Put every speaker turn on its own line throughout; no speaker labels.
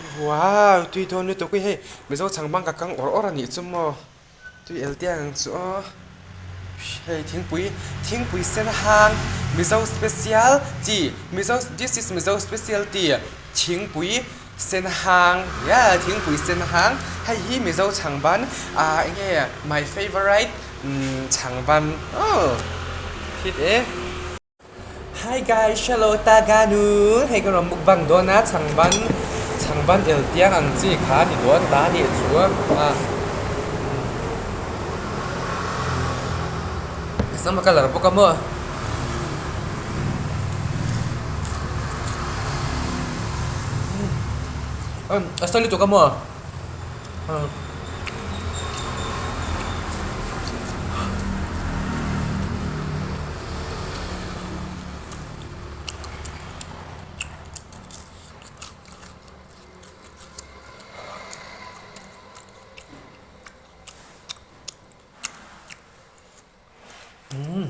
Wow tui dawn lutuk hi hei mizo chhang bang ka kang awr awr a nih chu maw tui el te ang chu aw hei thingpui thingpui sen hang mizo special tea mizo this is mizo special tea thingpui sen hang yeah thingpui sen hang hei hi mizo chhang ban ah eng nge my favourite umm chhang ban aw hit e. Hi guys hello taganu hei ka rawn mukbang dawn a chhangban chhangban el tiang ang chi kha a ni dawn ta a nih chu a sam a colour bawk a maw a sawi lutuk a maw. Umm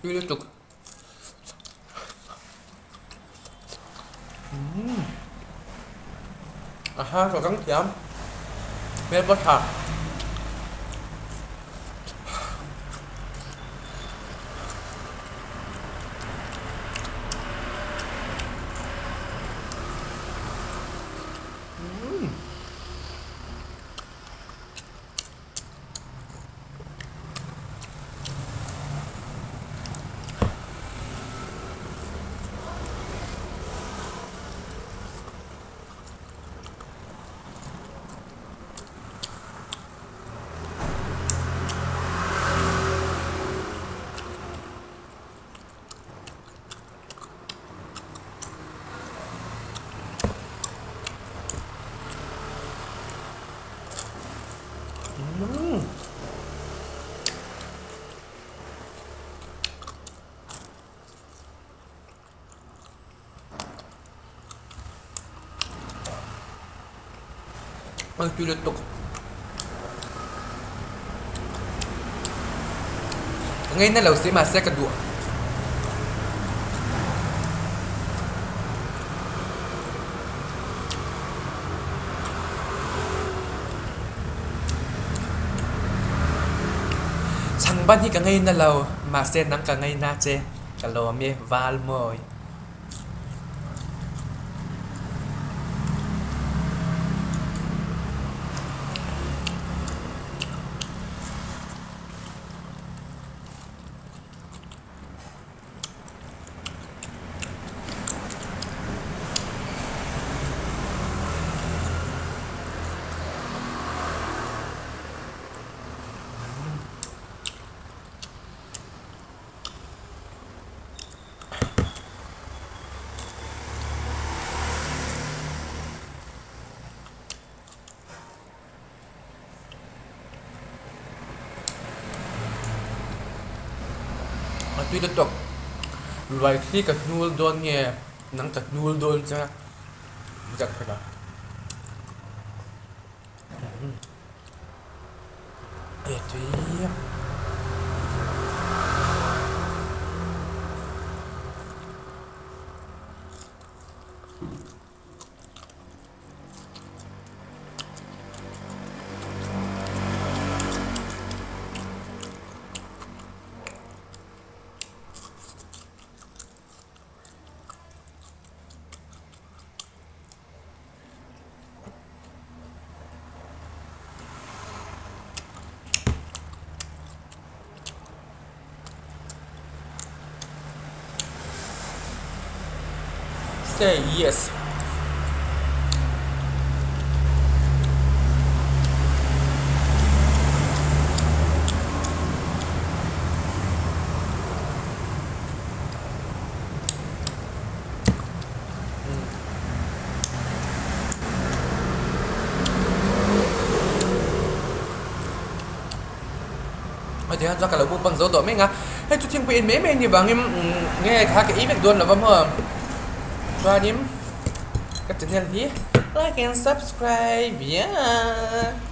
tui lutuk umm a har ka kang thiam hmel pawh tha. Oi tui lutuk ka ngaina lo si mahse ka duh. Chhang ban hi ka ngaina lo mahse nang ka ngaina che ka lawm e val mawi. A tui ta tawk ruai khi ka hnul dawn nge nang ka hnul dawn che zak hret a e tui. Say yes. Hetiang chuan ka lo mukbang zo tawh mek a, hei chu thingpui en mai mai a nih vangin nge kha ka ei vek dawn lo va maw chuanin ka channel hi like and subscribe yeah.